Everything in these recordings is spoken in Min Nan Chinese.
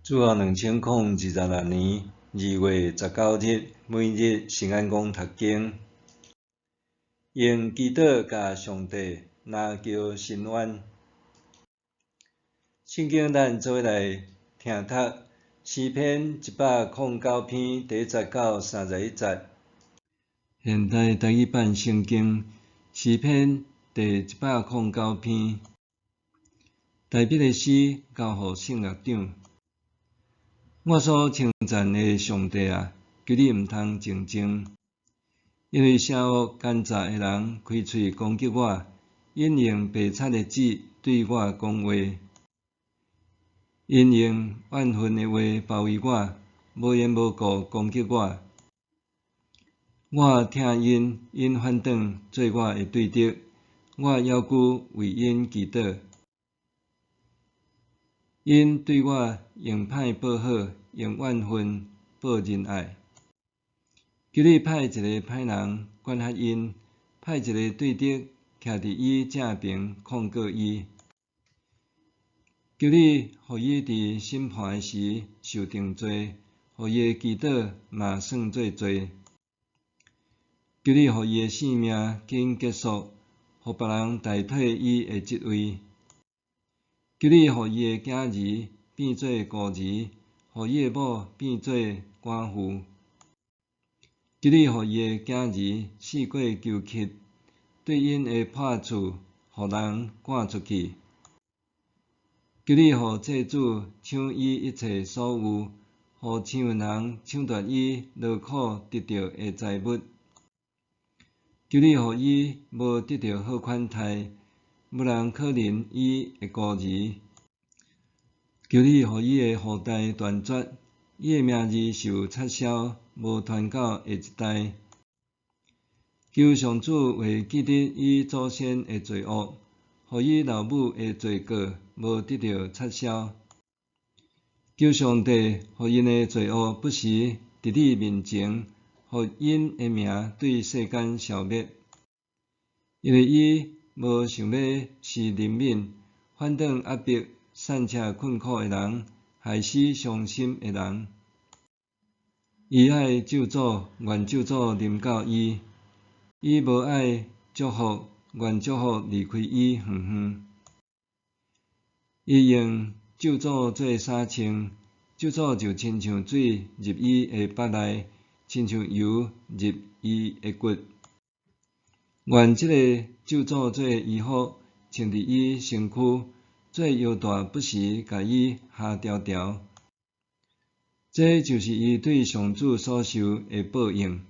主後2026年2月19日，每日聖安公讀經，用祈禱共上帝拉橋伸冤。聖經咱做伙來聽讀詩篇109篇第一節到31節。現代台語版聖經詩篇第一百空九篇，大衛的詩交予聖樂長。我所稱讚的上帝啊，求你毋通靜靜，因為邪惡奸詐的人開喙攻擊我，𪜶用白賊的舌對我講話，𪜶用怨恨的話包圍我，無緣無故攻擊我。我疼𪜶，𪜶反轉做我的對敵，我猶閣為𪜶祈禱。𪜶對我用歹報好，用怨恨報仁愛。求你派一個歹人管轄𪜶，派一個對敵徛佇伊正爿控告伊。求你予伊佇審判的時受定罪，予伊的祈禱嘛算做罪。求你予伊的性命緊結束，予別人代替伊的職位。求你予伊的囝兒變做孤兒，予伊的某變做寡婦。求你予伊的囝兒四過求乞，對𪜶的破厝，予人趕出去。求你予債主搶伊一切所有，予搶人搶奪伊勞苦得著的財物。求你予伊無得著好款待，無人可憐伊的孤兒。求你予伊的後代斷絕，伊的名字受擦銷，無傳到下一代。求上主會記得伊祖先的罪惡，予伊老母的罪過無得著擦銷。求上帝予𪜶的罪惡不時佇你面前，予𪜶的名對世間消滅。因為伊無想欲施憐憫，反轉壓迫散赤困苦的人，害死傷心的人。伊愛咒詛，願咒詛臨到伊；伊無愛祝福，願祝福離開伊遠遠。伊用咒詛做衫穿，咒詛就親像水入伊的腹內，親像油入伊的骨。願這個咒詛做衣服，穿佇伊身軀，做腰帶不時共伊合牢牢。這就是伊對上主所受的報應。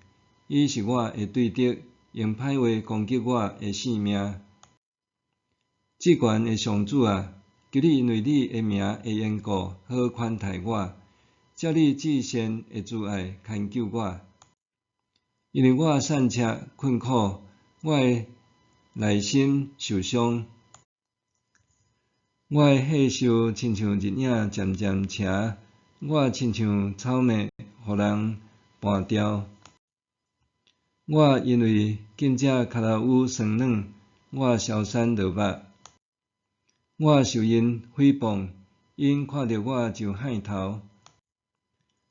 伊是我的對敵，用歹話攻擊我的性命。至懸的上主啊，求你因為你的名的緣故，好寬待我，照你至善的慈愛牽救我。因為我散赤困苦，我的內心受傷，我的血壽親像日影漸漸斜，我親像草麥，予人跋掉。我因為禁食跤頭趺酸軟，我消散落肉。我受𪜶誹謗，𪜶看著我就害頭。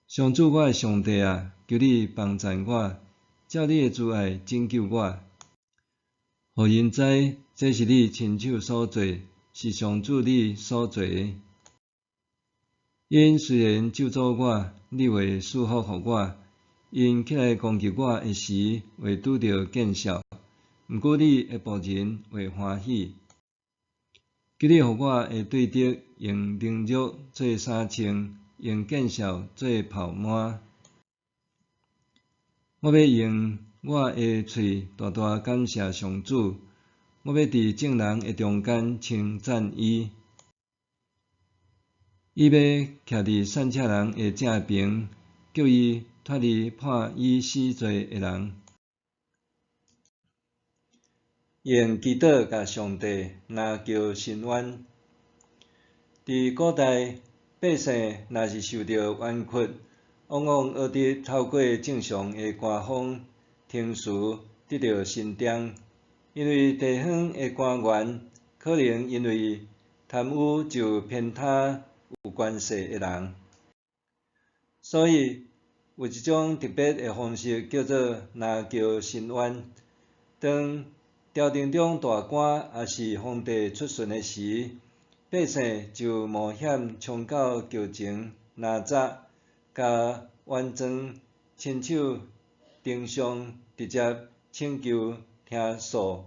上主我的上帝啊，求你幫贊我，照你的慈愛拯救我。予𪜶知，這是你親手所做，是上主你所做的。𪜶雖然咒詛我，你會賜福予我；𪜶起來攻擊我的時，會拄著見笑。毋過你的僕人會歡喜。求你予我的對敵用凌辱做衫穿，用見笑做袍滿。我欲用我的喙大大感謝上主，我欲佇眾人的中間稱讚伊。伊欲徛佇散赤人的正爿，叫伊脫離判伊死罪的人。用祈禱共上帝拉橋伸冤。佇古代，百姓若是受著冤屈，往往學得透過正常的官方程序得著伸張，因為地方的官員可能因為貪污就偏袒有關係的人。所以有一種特別的方式叫做拿轎伸冤。當朝廷中大官抑是皇帝出巡的時，百姓就冒險衝到轎前拿閘，共冤狀親手呈上，直接請求聽訴。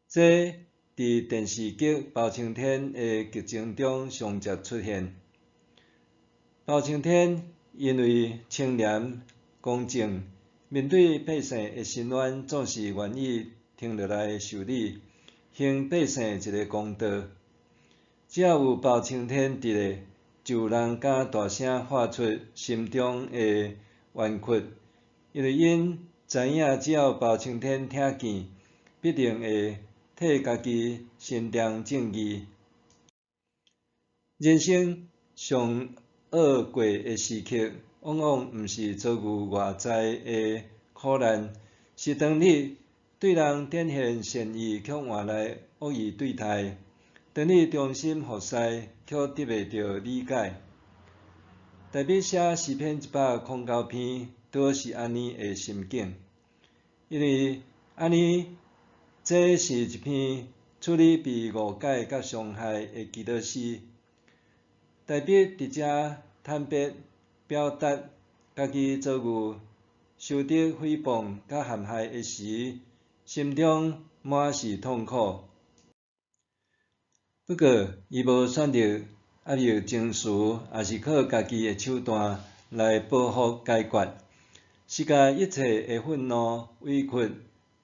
這佇電視劇《包青天》的劇情中常常出現。包青天因為清廉公正，面對百姓的申冤，總是願意停落來受理，還百姓一個公道。只要有包青天佇咧，就有人敢大聲喊出心中的冤屈，因為𪜶知影只要包青天聽見，必定會替家己伸張正義。人生上惡過的時刻，往往毋是遭遇外在的苦難，是當你對人展現善意，卻換來惡意對待；當你忠心服侍，卻得袂著理解。大衛寫詩篇109篇，拄是按呢的心境。因為按呢，這是一篇處理被誤解佮傷害的祈禱詩。大衛佇遮坦白表達家己遭遇受敵誹謗佮陷害的時，心中滿是痛苦。不過，伊無選擇壓抑情緒，抑是靠家己的手段來報復解決，是共一切的憤怒、委屈、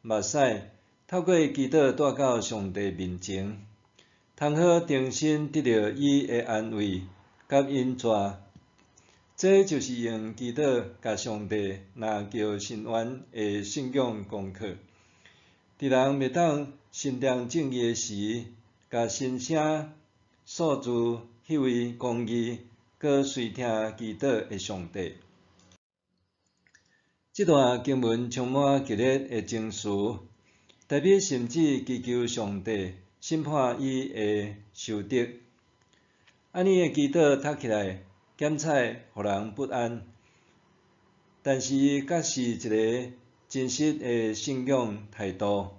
目屎，透過祈禱帶到上帝面前，通好重新得著伊的安慰佮引帶。這就是用祈禱共上帝拿轎伸冤的信仰功課。佇人袂當伸張正義的時，共心聲訴諸彼位公義閣垂聽祈禱的上帝。這段經文充滿激烈的情緒，大衛甚至祈求上帝審判伊的仇敵。按呢的祈禱讀起來，減彩予人不安，但是伊確是一个真實的信仰態度。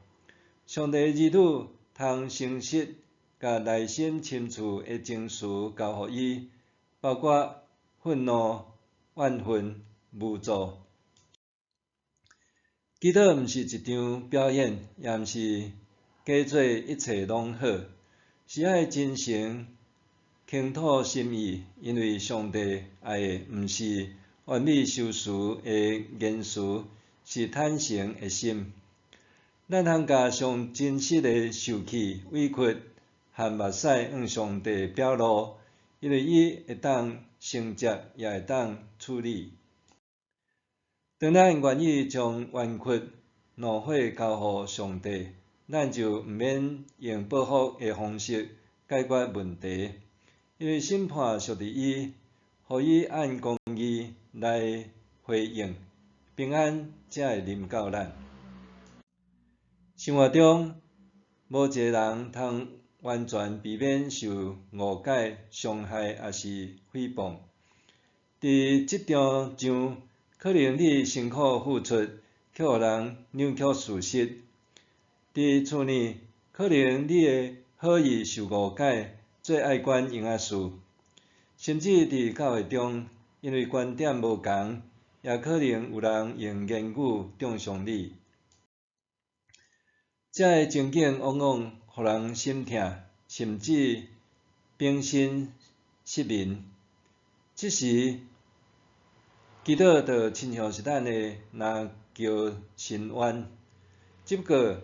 上帝兒女通誠實共內心深處的情緒交予伊，包括憤怒、怨恨、無助。祈禱毋是一場表演，也毋是假做一切攏好，是愛真誠傾吐心意，因為上帝愛的毋是完美修辭的言辭，是坦誠的心。咱通共上真實的受氣、委屈和目屎向上帝表露，因為伊會當承接，也會當處理。當咱願意將冤屈、怒火交予上帝，咱就毋免用報復的方式解決問題，因為審判屬佇伊，予伊按公義來回應，平安才會臨到咱。生活中，無一个人通完全避免受誤解、傷害抑是誹謗。佇職場上，可能你辛苦付出，卻予人扭曲事實；佇厝內，可能你的好意受誤解，做愛管閒仔事；甚至佇教會中，因為觀點無仝，也可能有人用言語中傷你。這个情景往往予人心疼，甚至平身失眠。這時，祈禱就親像是咱的拿轎伸冤，只不過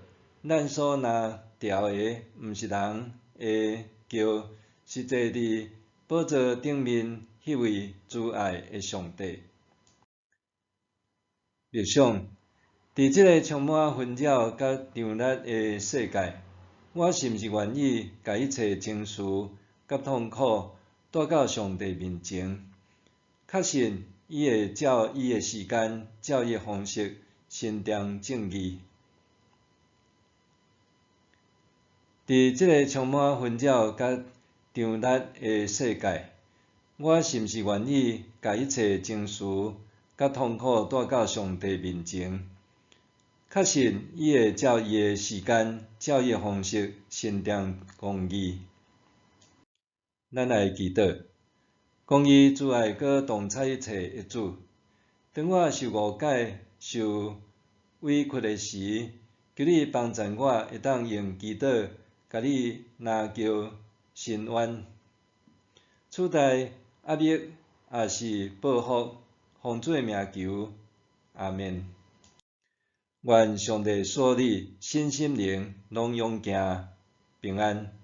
咱所拿著的毋是人的轎，是坐佇寶座頂面彼位慈愛的上帝。默想，佇這个充滿紛擾佮張力的世界，我是毋是願意共一切情緒佮痛苦帶到上帝面前，確信伊會照伊的時間、照伊的方式伸張正義？佇這个充滿紛擾佮張力的世界，我是毋是願意共一切情緒佮痛苦帶到上帝面前？確信伊會照伊的時間，照伊的方式伸張公義。咱來祈禱，公義慈愛閣洞察一切的主，當我受誤解、受委屈的時，求你幫贊我會當用祈禱共你哀求伸冤，取代壓抑抑是報復，奉主的名求，阿們。願上帝賜你身心靈攏勇健平安。